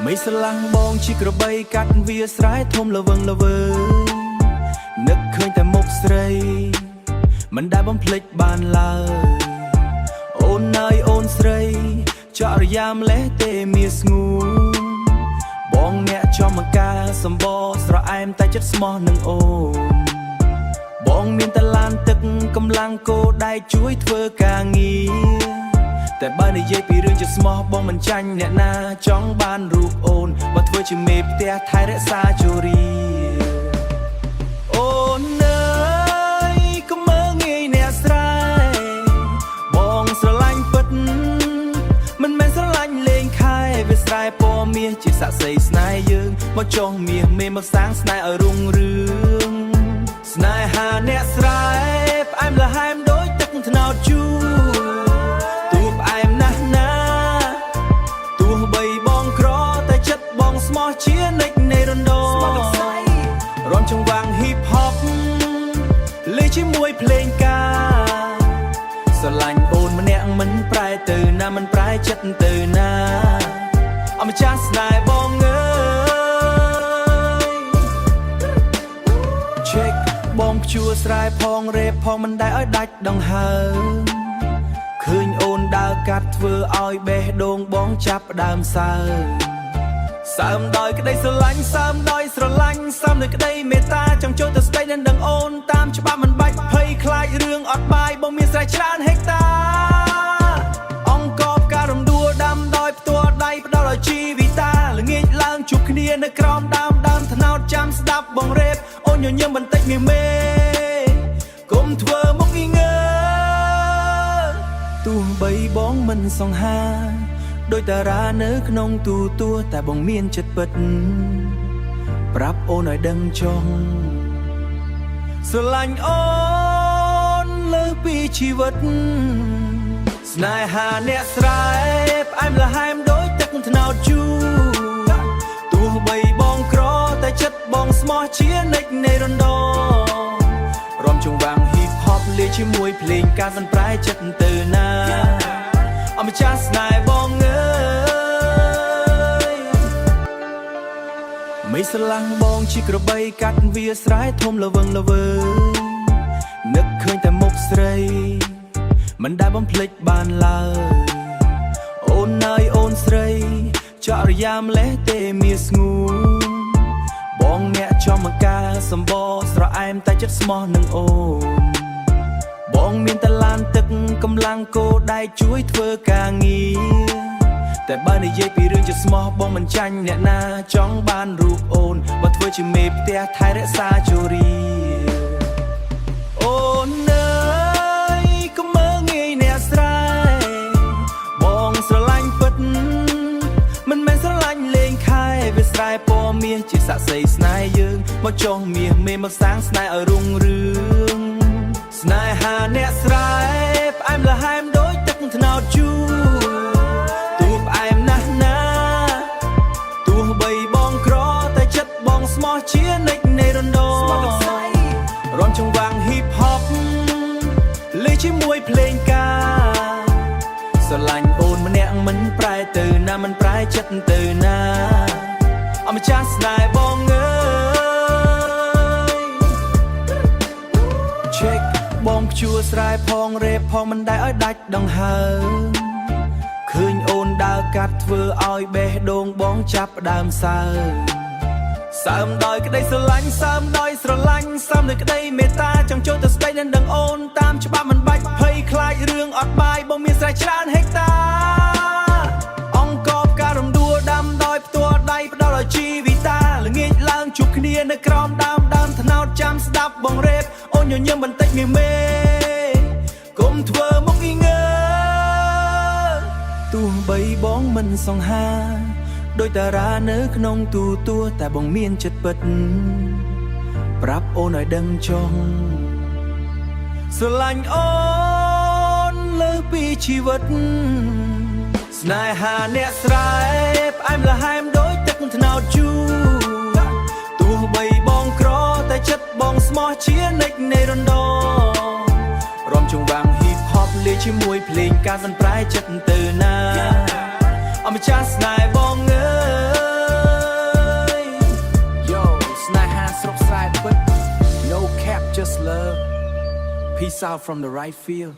មិនស្រឡាំងបងជាក្របីកាត់វាស្រែធំល្វឹងល្វើយនឹកឃើញតែមុខស្រី មិនដែលបំភ្លេចបានឡើយអូនអើយអូនស្រីចរិយាម្លេះទេមាស្ងួនបងអ្នកចំការសម្បរស្រអែមតែចិត្តស្មោះនឹងអូន បងមានតែឡានទឹកកម្លាំងគោដែកជួយធ្វើការងារតែបើនិយាយពីរឿងជាស្មោះបងមិនចាញ់អ្នកណាចង់បានរូបអូនបើធ្វើជាមេផ្ទះថែរក្សាជរីអូនអើយកុំមើលងាយអ្នកស្រែបងស្រឡាញ់ពិតមិនមែនស្រឡាញ់លេងខែវាស្រែពណ៌មាសជាសាក់សីស្នេហ៍យើងមកចុះមាសមេមកសាងស្នេហ៍ឲ្យរុងរឿង ស្នេហាអ្នកស្រែផ្អែមល្ហែមដូចទឹកត្នោតជូរទោះផ្អែមណាស់ណាទោះបីបងក្រតែចិត្តបងស្មោះជានិច្ចនៃរំដរំចង្វាង hip hop លេជាមួយភ្លេងការស្រឡាញ់អូនម្នាក់មិនប្រែទៅណាមិនប្រែចិត្តទៅណាអម្ចាស់ស្នេហ៍បងអើយ check បងភ្ជួរស្រែផងរេផងមិនដែលឲ្យដាច់ដង្ហើមឃើញអូនដើរកាត់ធ្វើឲ្យបេះដូងបងចាប់ផ្ដើមសើមសើមដោយក្តីស្រឡាញ់សើមដោយស្រឡាញ់សើមដោយក្តីមេត្តាចង់ចូលទៅស្ដីនឹងដឹងអូនតាមច្បាប់មិនបាច់ភ័យខ្លាចរឿងអត់បាយបងមានស្រែច្រើនហិកតា អង្គបការរំដួលដាំដោយផ្ទាល់ដៃផ្ដល់ឲ្យជីវិតាល្ងាចឡើងជួបគ្នានៅក្រោមដើមដើមថ្នោតចាំស្ដាប់បងរេបអូនញញឹមបន្តិចមាមេគុំធ្វើមុខងងើទោះបីបងមិនសង្ហាដោយតារានៅក្នុងទូទួតែបងមានចិត្តពិត ប្រាប់អូនឲ្យដឹងចង់ស្រឡាញ់អូនលើសពីជីវិត ស្នេហាអ្នកស្រែផ្អែមល្ហែមដូចទឹកត្នោតជូរទោះបីបងក្រតែចិត្តបងស្មោះជានិច្ចនៃរំដរំចង្វាង hip hop លេជាមួយភ្លេងការមិនប្រែចិត្តទៅណាអម្ចាស់ស្នេហ៍បងអើយមិនស្រឡាំងបងជាក្របីកាត់វាស្រែធំល្វឹងល្វើយនឹកឃើញតែមុខស្រី មិនដែលបំភ្លេចបានឡើយអូនអើយអូនស្រីចរិយាម្លេះទេមាស្ងួនបងអ្នកចំការសម្បរស្រអែមតែចិត្តស្មោះនឹងអូន បងមានតែឡានទឹកកម្លាំងគោដែកជួយធ្វើការងារតែបើនិយាយពីរឿងជាស្មោះបងមិនចាញ់អ្នកណាចង់បានរូបអូនបើធ្វើជាមេផ្ទះថែរក្សាជរីអូនអើយកុំមើលងាយអ្នកស្រែបងស្រឡាញ់ពិតមិនមែនស្រឡាញ់លេងខែវាស្រែពណ៌មាសជាសាក់សីស្នេហ៍យើងមកចុះមាសមេមកសាងស្នេហ៍ឲ្យរុងរឿង ស្នេហាអ្នកស្រែផ្អែមល្ហែមដូចទឹកត្នោតជូរទោះផ្អែមណាស់ណាទោះបីបងក្រតែចិត្តបងស្មោះជានិច្ចនៃរំដរំចង្វាង hip hop លេជាមួយភ្លេងការស្រឡាញ់អូនម្នាក់មិនប្រែទៅណាមិនប្រែចិត្តទៅណាអម្ចាស់ស្នេហ៍បងអើយ check បងភ្ជួរស្រែផងរេផងមិនដែលឲ្យដាច់ដង្ហើមឃើញអូនដើរកាត់ធ្វើឲ្យបេះដូងបងចាប់ផ្ដើមសើមសើមដោយក្តីស្រឡាញ់សើមដោយស្រឡាញ់សើមដោយក្តីមេត្តាចង់ចូលទៅស្ដីនឹងដឹងអូនតាមច្បាប់មិនបាច់ភ័យខ្លាចរឿងអត់បាយបងមានស្រែច្រើនហិកតា អង្គបការរំដួលដាំដោយផ្ទាល់ដៃផ្ដល់ឲ្យជីវិតាល្ងាចឡើងជួបគ្នានៅក្រោមដើមដើមថ្នោតចាំស្ដាប់បងរេបអូនញញឹមបន្តិចមាមេគុំធ្វើមុខងងើទោះបីបងមិនសង្ហាដោយតារានៅក្នុងទូទួតែបងមានចិត្តពិត ប្រាប់អូនឲ្យដឹងចង់ស្រឡាញ់អូនលើសពីជីវិត ស្នេហាអ្នកស្រែផ្អែមល្ហែមដូចទឹកត្នោតជូរទោះបីបងក្រតែចិត្តបងស្មោះជានិច្ចនៃរំដរំចង្វាង hip hop លេជាមួយភ្លេងការមិនប្រែចិត្តទៅណាអម្ចាស់ស្នេហ៍បងអើ Just love. Peace out from the right field.